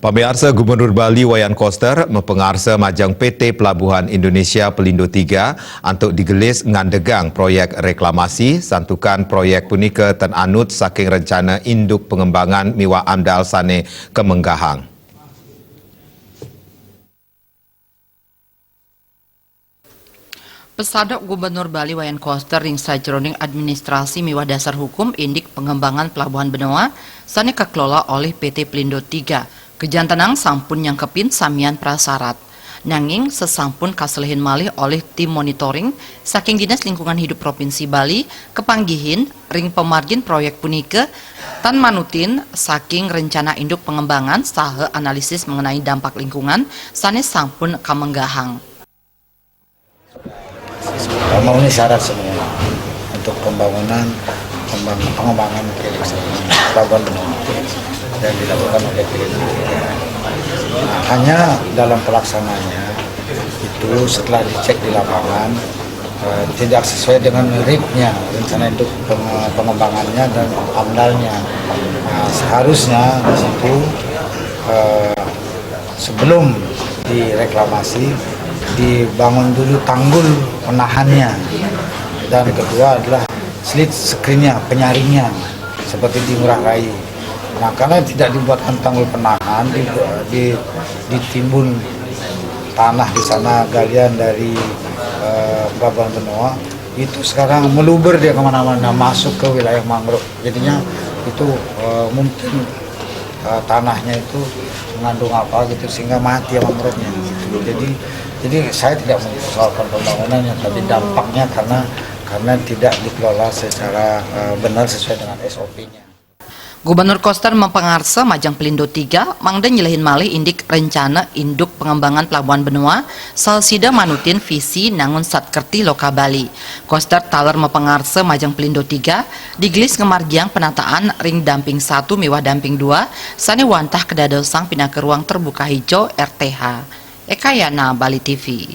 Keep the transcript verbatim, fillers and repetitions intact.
Pamiarsa, Gubernur Bali Wayan Koster mapangarsa majeng P T Pelabuhan Indonesia Pelindo tiga antuk digelis ngandegang proyek reklamasi, santukan proyek punika tan anut saking rencana induk pengembangan miwah amdal sane kamenggahang. Pesadok Gubernur Bali Wayan Koster ring sajroning administrasi miwah dasar hukum indik pengembangan pelabuhan benoa sane kakelola olih P T Pelindo tiga. Kajantenang sampun nyangkepin samian prasarat. Nanging sasampun kaselihin malih olih tim monitoring saking Dinas Lingkungan Hidup Provinsi Bali, kapanggihin ring pamargin proyek punika tan manutin saking rencana induk pengembangan saha analisis mengenai dampak lingkungan sane sampun kamenggahang. Memenuhi syarat semua untuk pembangunan, pembang-, pengembangan pelabuhan benoa yang dilakukan oleh P L N. Nah, hanya dalam pelaksanaannya itu setelah dicek di lapangan, eh, tidak sesuai dengan RIP-nya, rencana induk penge-, pengembangannya dan amdalnya. Nah, seharusnya di situ, eh, sebelum direklamasi, dibangun dulu tanggul penahannya, dan kedua adalah slit screen-nya, penyaringnya, seperti di Ngurah Rai. Nah, karena tidak dibuatkan tanggul penahan, di, di, ditimbun tanah di sana, galian dari, eh, pelabuhan benoa, itu sekarang meluber dia kemana-mana, masuk ke wilayah mangrove. Jadinya itu, eh, mungkin, eh, tanahnya itu mengandung apa gitu, sehingga mati ya mangrove-nya gitu. Jadi, jadi saya tidak mempersoalkan pembangunannya, tapi dampaknya karena, karena tidak dikelola secara, eh, benar sesuai dengan S O P-nya. Gubernur Koster mapangarsa majeng Pelindo tiga mangda nyelehin malih indik rencana induk pengembangan pelabuhan benoa, saha sida manutin visi nangun satkerti loka Bali. Koster taler mapangarsa majeng Pelindo tiga digelis ngamargiang penataan ring damping satu miwah damping dua sane wantah kadadosang pinaka ruang terbuka hijau, R T H. Ekayana, Bali T V.